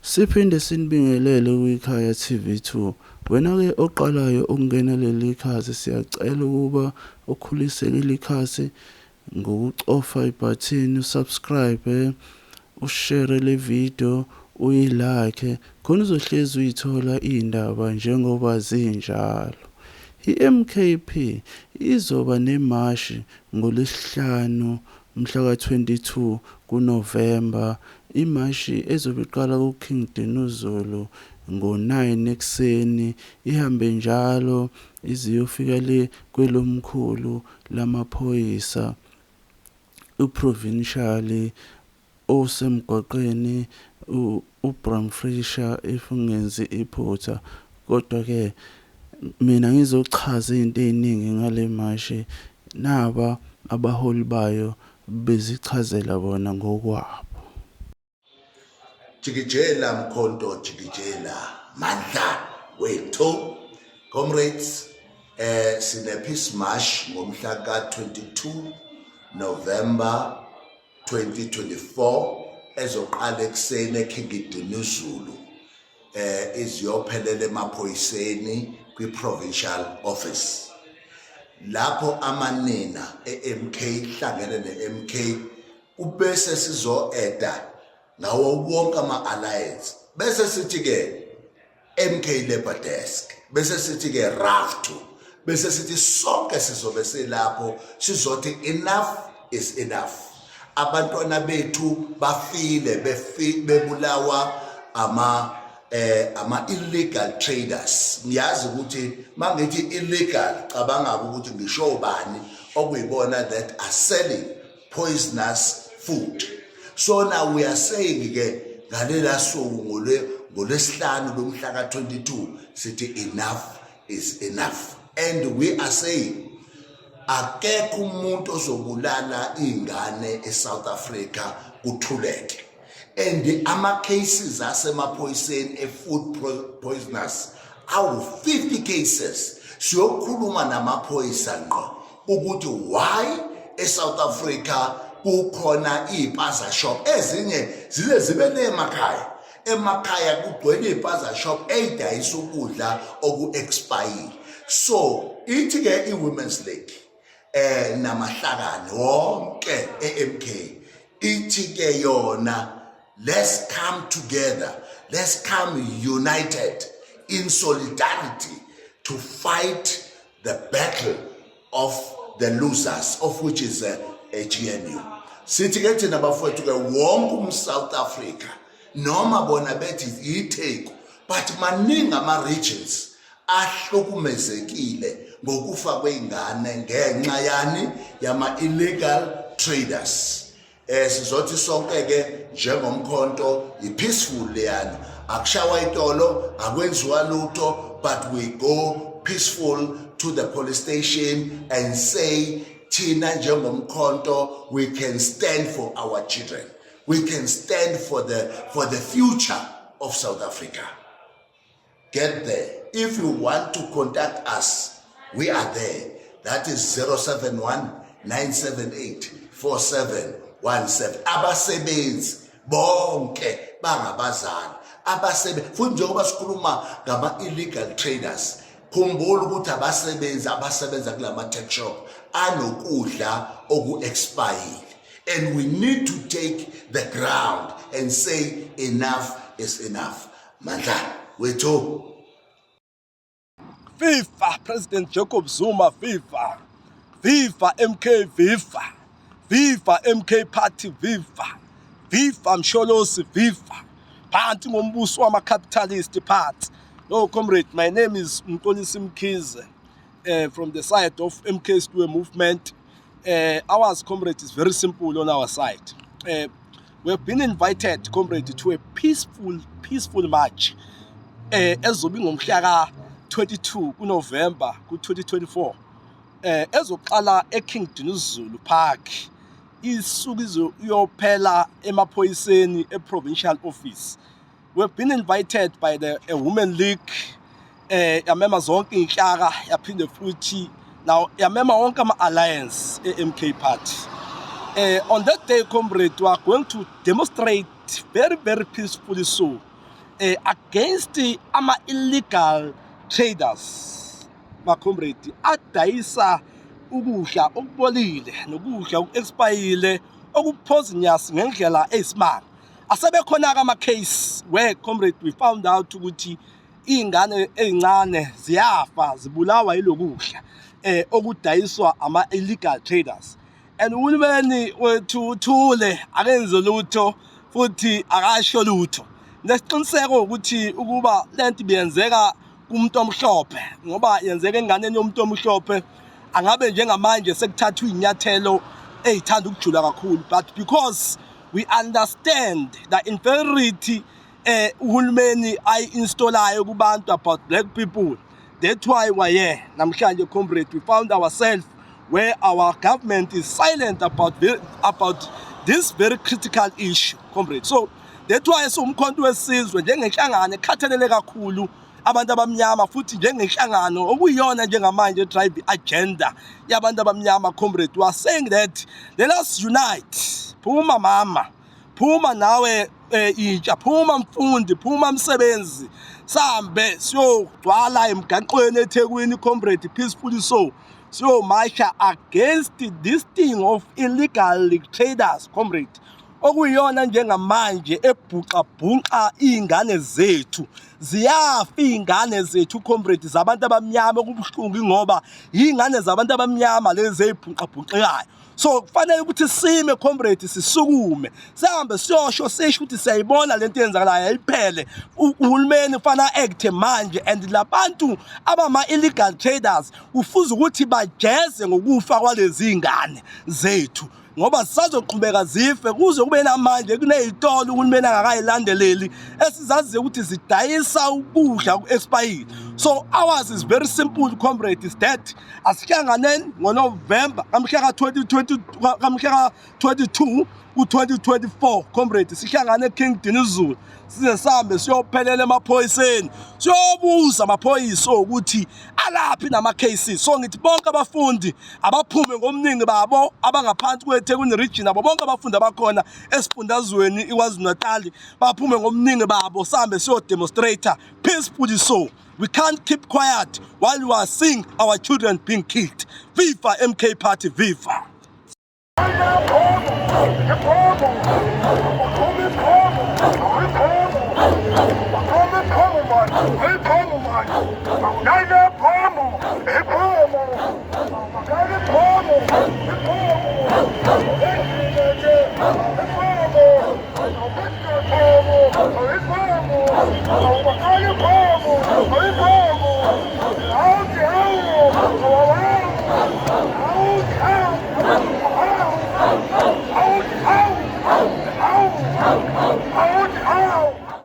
Siphinde sinibingelele kwiKhaya TV2. Wena-ke oqalayo ukungena leli khasi, siyacela ukuba ukhulise leli khasi ngokucofa ibhathini usubscribe, ushare le video, uyilike, khona uzohlezi uyithola iy'ndaba njengoba zinjalo. I-MKP izoba nemashi ngoLwesihlanu mhla ka-22 kuNovemba, imashi ezobe iqala kuKing Dinuzulu ngo-9 ekuseni, ihambe njalo ize iyofika le kwelomkhulu lamaphoyisa uProvincial osemgwaqeni uBram Fischer, if ngingenzi iphutha. Kodwa-ke mina ngizochaza izinto eziningi ngale mashi, naba abaholi bayo bezichazela bona ngokwabo. Jikijela Mkhonto, jikijela mandla wethu. Comrades, sine peace march ngomhla ka 22 November 2024 ezoqala ekuseni eKing Dinuzulu, iziyophelela emaphoyiseni kwi provincial office, lapho amanina eMK hlangene neMK kubese sizo-eda ngawo wonke ama-alliance, bese sithi-ke MK Labour Desk, bese sithi-ke RAFTU, bese sithi sonke sizobe silapho, sizothi enough is enough. Abantwana bethu bafile, bebulawa ama illegal traders. Ngiyazi ukuthi mangithi illegal, cabanga ukuthi ngisho ubani okuyibona that are selling poisonous food. So now we are saying ke ngalela suku ngolwesihlanu lomhla ka-22, sithi enough is enough, and we are saying akekho umuntu ozobulala ingane eSouth Africa kuthuleke. And ama cases asemaphoyiseni e-food poisonous awu 50 cases. Siyokhuluma namaphoyisa ngqo ukuthi why eSouth Africa kukhona izipaza shop ezinye zize zibe nemakhaya, emakhaya kugcwele izipaza shop eyidayisa ukudla oku-expire. So ithi ke i-Women's League namahlakani wonke eMK, ithi ke yona, let's come together, let's come united in solidarity to fight the battle of the losers, of which is a GNU. Sithi ke thina bafowethu ke, wonke umSouth Africa, noma bona bethi iTheku, but maningi ama regions ahlukumezekile ngokufa kwey'ngane ngenxa yani yama illegal traders. Sizothi sonke ke njengomkhonto, i-peaceful leyana, akushawa itolo, akwenziwa lutho, but we go peaceful to the police station and say thina njengomkhonto, we can stand for our children, we can stand for the future of South Africa. Get there. If you want to contact us, we are there. That is 071 978 4717. Abasebenzi bonke bangabazali, abasebenzi futhi, njengoba sikhuluma ngama illegal traders, khumbula ukuthi abasebenzi abasebenza kulama tuck shop anokudla oku-expire, and we need to take the ground and say enough is enough. Mandla wethu. Viva President Jacob Zuma, viva! Viva MK, viva! Viva MK Party, viva! Viva Msholozi, viva! Phansi ngombuso wama-capitalist party. No, comrade, my name is Mxolisi Mkhize, from the side of MK Square Movement. Ours, comrade, is very simple on our side. We have been invited, comrade, to a peaceful, peaceful march ezobe ngomhla ka-22 kuNovember ku-2024, ezoqala eKing Dinuzulu Park, isuke iyophela emaphoyiseni e-provincial office. We have been invited by the a Women League, yamema zonke inhlaka, yaphinde futhi now yamema wonke ama-alliance e-MK Party. On that day, comrade, we are going to demonstrate very, very peacefully. So Against ama illegal traders, ma-comrade, adayisa ukudla okubolile nokudla oku-expire, oku-poisonous ngendlela eyisimanga. Asebekhona-ke ama-case where, comrade, we found out ukuthi iy'ngane ey'ncane ziyafa, zibulawa yilokudla okudayiswa ama-illegal traders, and uhulumeni wethu uthule, akenzi lutho futhi akasho lutho. Nesiqiniseko ukuthi ukuba lento ibiyenzeka kumuntu omhlophe, ngoba yenzeka enganeni yomuntu omhlophe, angabe njengamanje sekuthathwa iy'nyathelo ey'thanda ukujula kakhulu. But because we understand the inferiority uhulumeni ayi-installayo kubantu about black people, that's why we're here namhlanje, comrade. We found ourselves where our government is silent about this very critical issue, comrade. So that's why siwuMkhonto weSizwe, njengenhlangano ekhathalele kakhulu abantu abamnyama, futhi njengenhlangano okuyiyona njengamanje drive agenda yabantu abamnyama, comrade, we are saying that let us unite. Phuma mama, phuma nawe, intsha, phuma mfundi, phuma msebenzi, sambe siyogcwala emgaqweni eThekwini, comrade, peacefully. So siyomasha against this thing of illegal traders, comrade, okuyiyona njengamanje ebhuqa bhunqa iy'ngane zethu. Ziyafa iy'ngane zethu, comrade, zabantu abamnyama. Okubuhlungu ngoba iy'ngane zabantu abamnyama lezi ey'bhunqabhunqekayo. So kufanele ukuthi sime, comrade, sisukume, sihambe siyosho, sisho ukuthi siyayibona lento eyenzakalayo, ayiphele. Uhulumeni kufanele act manje, and labantu abama-illegal traders kufuze ukuthi bajeze ngokufa kwalezi ngane zethu, ngoba zisazoqhubeka zife kuze kube namanje. Kuney'tolo uhulumeni angakayilandeleli esizaziyo ukuthi zidayisa ukudla ku-expire. So ours is very simple, comrade, is that asihlanganeni ngoNovemba kamhla ka-2020, kamhla ka-22 ku-2024, comrade. Sihlangane eKing Dinuzulu, size sihambe siyophelela emaphoyiseni, siyobuza amaphoyisa ukuthi alaphi nama-cases. So ngithi bonke abafundi abaphume ngomningi babo abangaphansi kweThekwini region, abo bonke abafundi abakhona esifundazweni iKwaZulu Natal, baphume ngomningi babo, sihambe siyodemonstrate peacefully. So we can't keep quiet while we are seeing our children being killed. Viva MK Party, viva!